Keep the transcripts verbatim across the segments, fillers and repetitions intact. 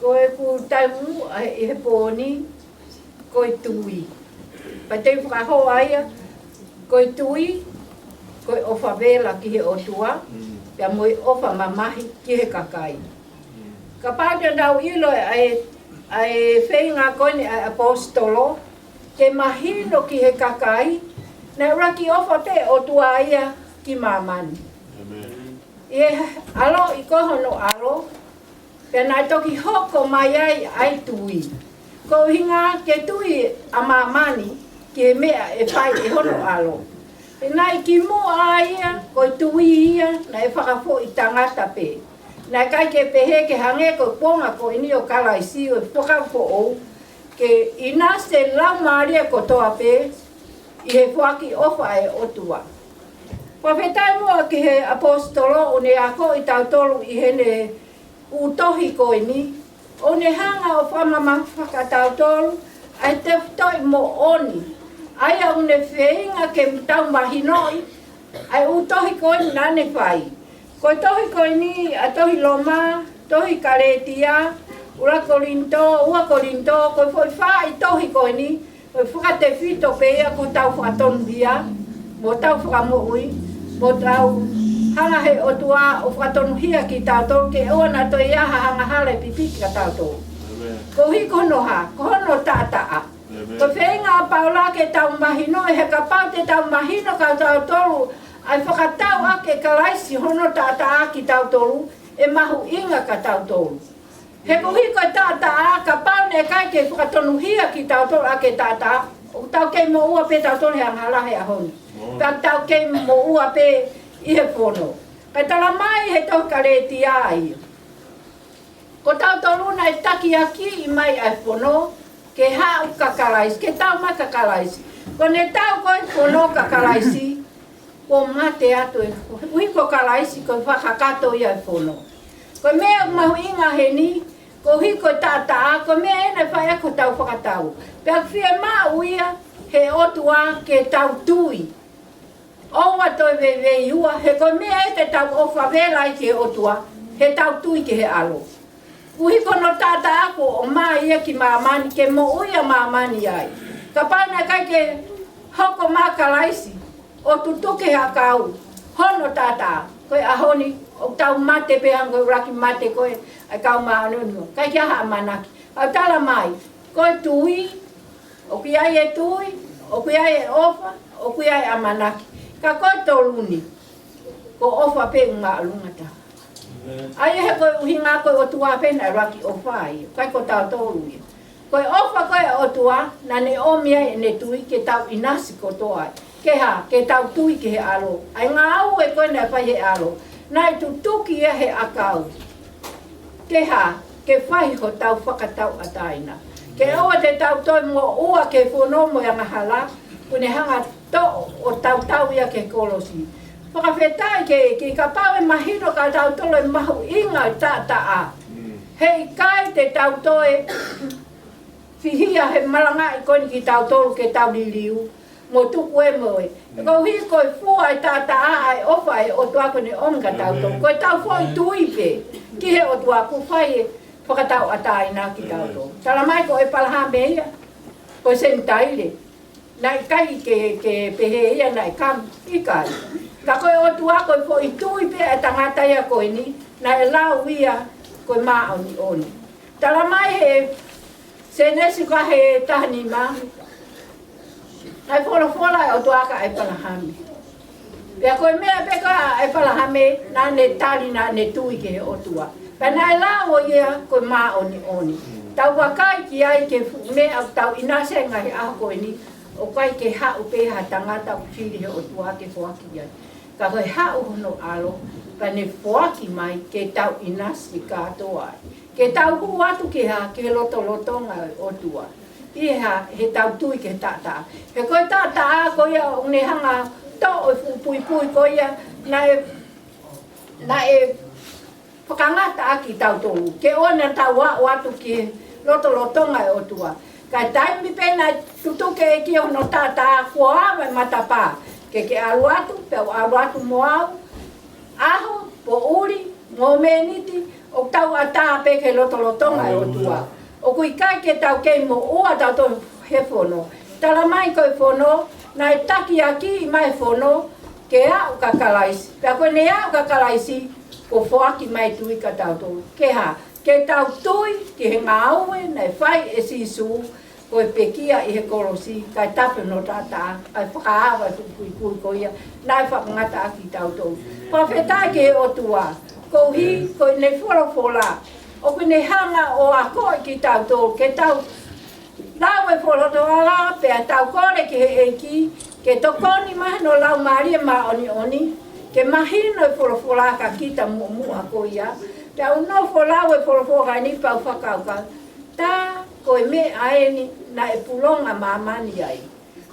Ko ʻeku taumuʻa ʻi he pō ni, ko e tui. Pea te u fakahā ia, ko e tui, ko e ʻofa vela ki he ʻOtua, pea mo e ʻofa mamahi ki he kakai. Kapau te tau ʻilo ʻa e, ʻa e feinga ko eni ʻa e ʻaposetolo, ke mahino ki he kakai, naʻe ʻuluaki ʻofa pē ʻOtua ia ki māmani. ʻI he ʻaloʻi ko ē hono ʻAlo, pea naʻe toki hoko mai ai ʻa e tui. Ko e ʻuhinga ke tui ʻa māmani ki he meʻa ʻe fai ʻe hono ʻAlo. He naʻe kimuʻa ia, ko e tui ia, naʻe fakafoʻi tangata pē. Naʻe ʻikai ke pehē ke hangē ko e kuonga ko eni ʻo Kalaisi ʻo e Fuakava Foʻou, ke ʻinasi e laumālie kotoa pē ʻi he foaki ʻofa ʻa e ʻOtua. Fakafetaʻi muʻa ki he ʻaposetolo ʻo ne akoʻi kitautolu ʻi heʻene ʻū tohi ko eni, ʻo ne hanga ʻo fakamamafa kiate kitautolu ʻa e tefitoʻi moʻoni, ʻa ia ʻoku ne feinga ke tau mahinoʻi ʻa e ʻū tohi ko eni naʻa ne fai. Ko e tohi ko eni, ʻa e tohi Loma, tohi Kalētia, ʻuluaki Kolinitō, ua Kolinitō, ko e foʻi fā ʻi he tohi ko eni, ko e fakatefito pē ia ko hotau fakatonuhia, mo hotau fakamoʻui, mo hotau hanga he ʻOtua ʻo fakatonuhia kitautolu ke ʻoua naʻa toe ʻi ai ha angahala ʻe pipiki kitautolu. Koeʻuhi ko hono hā, ko hono taʻataʻa. Ko e feinga ʻa Paula ke tau mahinoʻi, he kapau te tau mahino kiate kitautolu ʻa e fakatau ʻaki ʻe Kalaisi hono taʻataʻa kitautolu, ʻe mahuʻinga kiate kitautolu. He koeʻuhi ko e taʻataʻa, kapau naʻe ʻikai ke fakatonuhia kitautolu ʻaki e taʻataʻa, ʻoku tau kei moʻua pē kitautolu he angahala he ʻaho ni. Pea tau kei moʻua pē ʻi he fono. Kae tala mai he tohi Kalētia ia, ko kitautolu naʻe takiakiʻi mai ʻa e fono ke haʻu kia Kalaisi, ke tau mai kia Kalaisi. Ko ʻene tau ko ē fono kia Kalaisi, kuo mate atu ē, koeʻuhi ko Kalaisi ko e fakakakato ia ʻo e fono. Ko e meʻa mahuʻinga heni, koeʻuhi ko e taʻataʻa, ko e meʻa ena ʻe fai ʻaki hotau fakatau. Pea fiemaʻu ia he ʻOtua ke tau tui. ʻOua toe veiveiua, he ko e meʻa ē te tau ʻofa vela ai ki he ʻOtua, he tau tui ki he ʻAlo. Koeʻuhi ko hono taʻataʻa kuo ʻomai ia ki māmani, ke moʻui ʻa māmani ai. Kapau naʻe ʻikai ke hoko mai ʻa Kalaisi ʻo tutuki he ʻakau hono taʻataʻa, ko e ʻaho ni ʻoku tau mate pē hangē ko e ʻuluaki mate ko ē ʻa e kau māʻoniʻoni, ʻikai ke ʻi ai ha ʻamanaki. ʻOku tala mai, ko e tui, ʻoku ʻi ai e tui, ʻoku ʻi ai e ʻofa, ʻoku ʻi ai e ʻamanaki. Ka ko e tolu ni, ko e ʻofa pē ʻoku māʻolunga taha. ʻA ia he ko e ʻuhinga ko e ʻOtua pē naʻe ʻuluaki ʻofa ai, ʻikai ko kitautolu ia. Ko e ʻofa ko ē ʻa e ʻOtua, naʻa ne ʻomi ai ʻene tui ke tau ʻinasi kotoa ai. Ke hā, ke tau tui ki he ʻAlo. ʻA e ngāue ko ē naʻe fai he ʻAlo, naʻe tutuki ia he ʻakau. Ke hā, ke fai hotau fakatauʻatāina. Ke ʻoua te tau toe moʻua ki he fono mo e angahala, kuo ne hanga ʻo toʻo ʻo tautau ia ki he kolosi. Fakafetaʻi ki he ʻEiki, kapau ʻe mahino kiate kitautolu e mahuʻinga ʻo e taʻataʻa. He ʻikai te tau toe fihia he malangaʻi ko eni kitautolu ke tau liliu mo tuku e moʻui. Koeʻuhi ko e fua ʻo e taʻataʻa ʻa e ʻofa ʻa e ʻOtua kuo ne ʻomi kiate kitautolu. Ko ʻetau foʻi tui pē ki he ʻOtua kuo fai e fakatauʻatāina kiate kitautolu. Tala mai ko ʻĒpalahame ia, ko e Senitaile. Naʻe ʻikai ke, ke pehē ia naʻe kami, ʻikai. Ka ko e ʻOtua ko e foʻi tui pē ʻa e tangata ia ko eni, naʻe lau ia ko e māʻoniʻoni. Tala mai he Sēnesi vahe taha nima, naʻe folofola ʻa e ʻOtua kia ʻĒpalahame. Pea ko e meʻa pē ko ē ʻa ʻĒpalahame, naʻa ne tali, naʻa ne tui ki he ʻOtua. Pea naʻe lau ʻo ia ko e māʻoniʻoni. Tau vakai ki ai ki he fuʻu meʻa ʻoku tau ʻinasi ai he ngaahi ʻaho ko eni, ʻoku ʻikai ke haʻu pē ha tangata ʻoku fili he ʻOtua ke foaki ai. Ka ko e haʻu hono ʻAlo, pea ne foaki mai ke tau ʻinasi kātoa ai. Ke tau hū atu ki he hā, ki he lotolotonga ʻo e ʻOtua. ʻI he hā, he tau tui ki he taʻataʻa. He ko e taʻataʻa ko ia ʻoku ne hanga ʻo toʻo e fuʻu puipui ko ia naʻe, naʻe fakangataʻaki kitautolu. Ke ʻoua naʻa tau aʻu atu ki he lotolotonga ʻo e ʻOtua. Ka ko e taimi pē naʻe tutuki ʻe he ʻEiki hono taʻataʻa kuo ava e matapā. Ke ke ʻalu atu, pea u ʻalu atu mo au. ʻAho, poʻuli, mōmeniti, ʻoku tau ʻatā pē ki he lotolotonga ʻo e ʻOtua. ʻOku ʻikai ke tau kei moʻua tautolu he fono. Tala mai ko e fono, naʻe takiakiʻi mai e fono ke aʻu kia Kalaisi. Pea ko ʻene aʻu kia Kalaisi, kuo foaki mai e tui kia tautolu. Ke hā? Ke tau tui ki he ngāue naʻe fai ʻe Sīsū, ko e pekia ʻi he kolosi, kae tafe hono taʻataʻa, kae fakaava e fuʻu kuikui ko ia naʻe fakangataʻaki kitautolu. Fakafetaʻi ki he ʻOtua, koeʻuhi ko ʻene folofola ʻoku ne hanga ʻo akoʻi kitautolu, ke tau lau e folofola pea tau kole ki he ʻEiki, ke tokoni mai hono Laumālie Māʻoniʻoni ke mahino e folofola kia kita muʻomuʻa ko ia. Pea u nofo ʻo lau e folofola ni pea u fakakaukau, tā ko e meʻa eni naʻe pulonga māmani ai.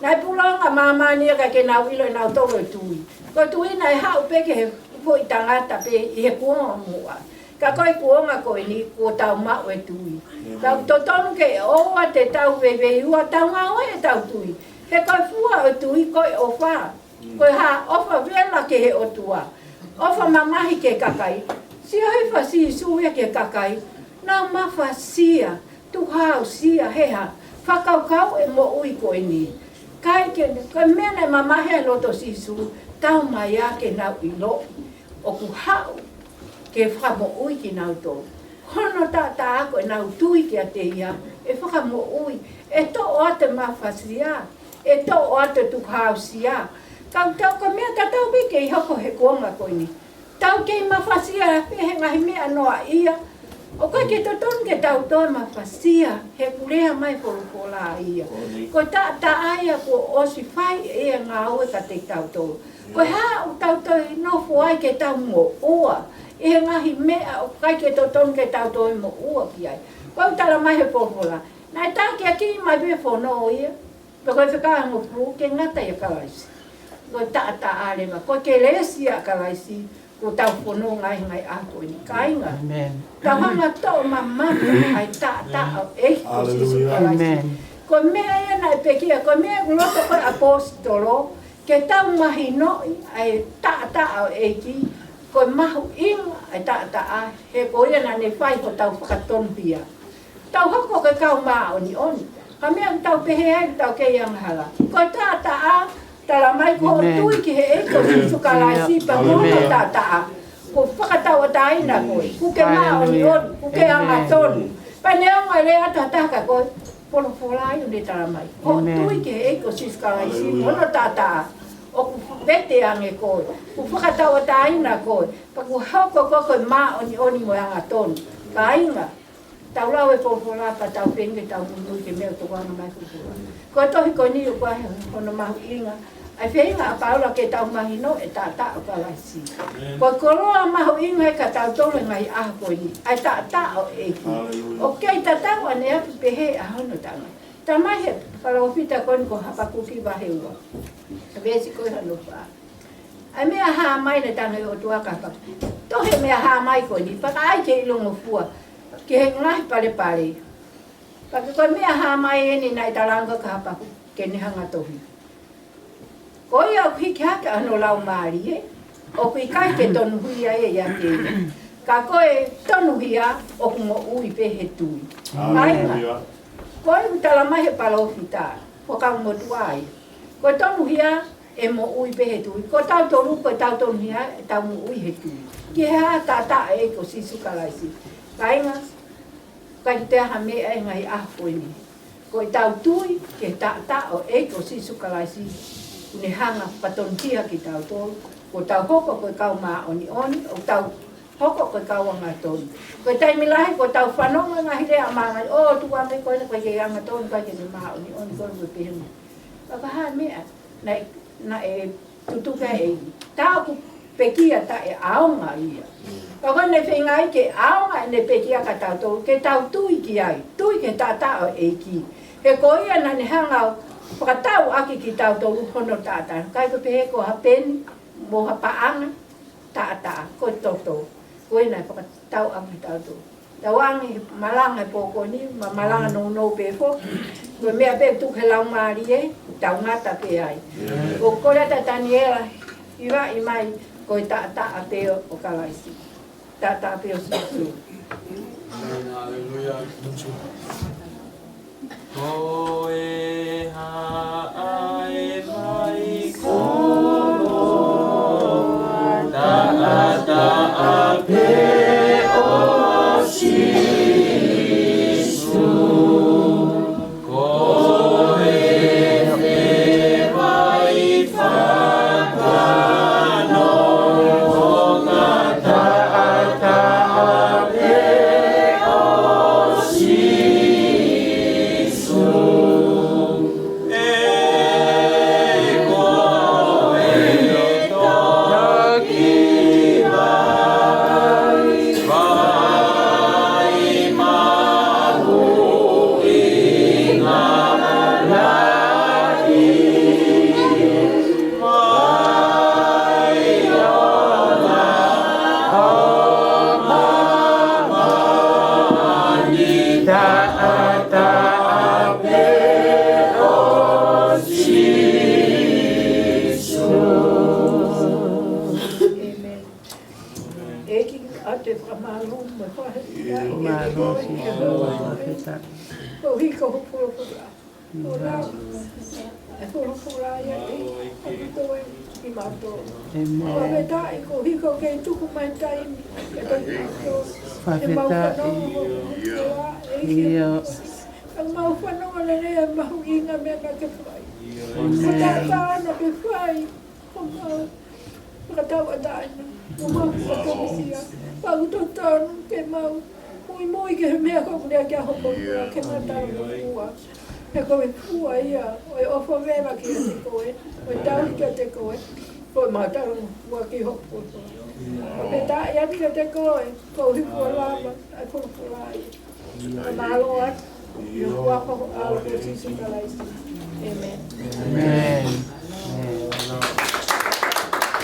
Naʻe pulonga māmani ia kae ʻikai ke nau ʻilo ʻe nautolu e tui. Ko e tui naʻe haʻu pē ki he foʻi tangata pē ʻi he kuonga muʻa. Ka ko e kuonga ko eni kuo tau maʻu e tui. Ka ʻoku totonu ke ʻoua te tau veiveiua, tau ngāue ʻetau tui. He ko e fua ʻo e tui ko e ʻofa. Ko e hā? ʻOfa vela ki he ʻOtua. ʻOfa mamahi ki he kakai. Sio hifo ʻa Sīsū ia ki he kakai. Nau mafasia, tukuhausia, he hā? Fakakaukau e moʻui ko eni. ʻIkai ke, ko e meʻa naʻe mamahi ai e loto ʻo Sīsū, tau mai ia ke nau ʻiloʻi ʻoku haʻu ke fakamoʻui kinautolu. Hono taʻataʻa ko ʻenau tui kiate ia, ʻe fakamoʻui, ʻe toʻo atu e mafasia, ʻe toʻo atu e tukuhausia. Ka tau, ko e meʻa tatau pē kei hoko he kuonga ko eni. Tau kei mafasia pē he ngaahi meʻa noaʻia. ʻOku ʻikai ke totonu ke tau toe mafasia, he ʻoku lea mai e folofola ia. Ko e taʻataʻa ia kuo ʻosi fai ʻene ngāue kiate kitautolu. Ko e hā ʻoku tau toe nofo ai ke tau moʻua ʻi he ngaahi meʻa ʻoku ʻikai ke totonu ke tau toe moʻua ki ai? Ko ʻeku tala mai he folofola, naʻe takiakiʻi mai pē e fono ia, pe ko e fekauʻaki mo e flu, ke ngata ʻia Kalaisi. Ko e taʻataʻa leva, ko e kelesi ʻa Kalaisi, kuo tau fononga ai he ngaahi ʻaho ko eni, kāinga. Amen. Tau hanga ʻo toʻo mamafa ʻa e taʻataʻa ʻo e ʻEiki ko Sīsū Kalaisi. Amen. Ko e meʻa ia naʻe pekia, ko e meʻa ʻoku loto ko ē ʻaposetolo, ke tau mahinoʻi ʻa e taʻataʻa ʻo e ʻEiki, ko e mahuʻinga ʻa e taʻataʻa, he ko ia naʻa ne fai hotau fakatonuhia. Tau hoko ko e kau māʻoniʻoni. Ka meʻa ʻoku tau pehē ai ʻoku tau kei angahala. Ko e taʻataʻa, tala mai ko hoʻo tui ki he ʻEiki ko Sīsū Kalaisi pea mo hono taʻataʻa, kuo fakatauʻatāina koe. Kuo ke māʻoniʻoni, kuo ke angatonu. Pea neongo e lea ʻa e taʻataʻa kia koe, folofola ia ʻoku ne tala mai. Hoʻo tui ki he ʻEiki ko Sīsū Kalaisi mo hono taʻataʻa, ʻoku vete ange koe, kuo fakatauʻatāina koe, pea kuo hoko koe ko e māʻoniʻoni mo e angatonu. Kāinga, tau lau e folofola pea tau feinga ke tau muimui ki he meʻa ʻoku tokanga mai he folofola. Ko e tohi ko eni ʻoku ʻi ai hono mahuʻinga. ʻA e feinga ʻa Paula ke tau mahinoʻi e taʻataʻa ʻo Kalaisi. Ko e koloa mahuʻinga ia kia tautolu he ngaahi ʻaho ko eni, ʻa e taʻataʻa ʻo e ʻEiki. ʻOku kei tatau ʻaneafi pehē ʻa hono taʻataʻa. Tala mai he palōfita ko eni ko Hapakuki vahe ua, veesi ko hono fā. ʻA e meʻa hā mai naʻe tala ʻe he ʻOtua kia Hapakuki. Tohi e meʻa hā mai ko eni, pea ka ʻai ke ʻilongofua ki he ngaahi palepale. Pea ko e meʻa hā mai eni naʻe tala ange kia Hapakuki ke ne hanga ʻo tohi. Ko ia ʻoku hiki hake ʻa hono laumālie, ʻoku ʻikai ke tonuhia ia ʻiate ia. Ka ko e tonuhia ʻoku moʻui pē he tui. Kāinga, ko e ʻoku tala mai he palōfita, ko e kau motuʻa ia. Ko e tonuhia ʻe moʻui pē he tui. Ko tautolu, ko ʻetau tonuhia ʻe tau moʻui he tui. Ki he taʻataʻa ʻo e ʻEiki ko Sīsū Kalaisi. Kāinga, ʻikai toe ʻi ai ha meʻa he ngaahi ʻaho ko eni. Ko ʻetau tui ki he taʻataʻa ʻo e ʻEiki ko Sīsū Kalaisi, ʻoku ne hanga ʻo fakatonuhia kitautolu, kuo tau hoko ko e kau māʻoniʻoni, ʻo tau hoko ko e kau angatonu. Ko e taimi lahi, ʻoku tau fanongo he ngaahi lea ʻa māmani, ʻo tuku ange ko ena, ʻoku ʻikai ke angatonu, ʻikai ke ne māʻoniʻoni, ko ena ʻoku pehē mai. Ka ko e hā e meʻa naʻe, naʻe tutuku ai e ʻEiki? Tā ʻoku pekia taʻeʻaonga ia. Ka ko ʻene feinga ia ke ʻaonga ʻene pekia kia tautolu, ke tau tui ki ai, tui ki he taʻataʻa ʻo e ʻEiki. He ko ia naʻa ne hanga ʻo fakatauʻaki kitautolu hono taʻataʻa. ʻIkai ke pehē ko ha peni mo ha paʻanga, taʻataʻa, ko e toto. Ko ia naʻe fakatauʻaki kitautolu. Tauange he malanga he pō ko eni, ma malanga nounou pē foki. Ko e meʻa pē ʻoku tuku he laumālie, tau ngata pē ai. ʻOku ou kole atu kia Taniela, hivaʻi mai, ko e taʻataʻa pē ʻo Kalaisi. Taʻataʻa pē ʻo Sīsū. Haleluia. Ko e hā ʻa e vaikono taʻataʻa pē ʻo Sīsū. Ko e fē vai fakano ʻo ngata ʻatā pē ʻo Sīsū. ʻE ko e toki vai, vai mahuʻinga lahi, vai ola ʻo māmani taʻataʻa pē ʻo Sīsū. ʻĒmeni. ʻEiki, ʻoatu e fakamālō mo e fakafetaʻi kiate koe, ʻEiki, koeʻuhi ko hoʻo folofola. Ko e lau ʻa e folofola ia, ʻEiki, ʻoku toe ʻi mautolu. ʻĒmeni. Fakafetaʻi koeʻuhi ko e kei tuku mai e taimi kiate kimautolu ke mau fanongo hoʻo folofola, ʻEiki. ʻIo. Ke mau fanongo lelei e mahuʻinga e meʻa naʻa ke fai. ʻĒmeni. Ko e taʻataʻa naʻa ke fai. Ko mau fakatauʻatāina, ko mau fakatomala. Pea ʻoku totonu ke mau muimui ki he meʻa ʻoku lea ki ai hoʻo folofola, ke mau talangofua. He ko e fua ia ʻo e ʻofa vela kiate koe, ʻo e tauhi kiate koe, ko ʻemau talangofua ki hoʻo folofola. Fakafetaʻi atu kiate koe, koeʻuhi kuo lava ʻa e folofola ia. Mālō atu, ʻi he huafa ho ʻAlo ko Sīsū Kalaisi. ʻĒmeni.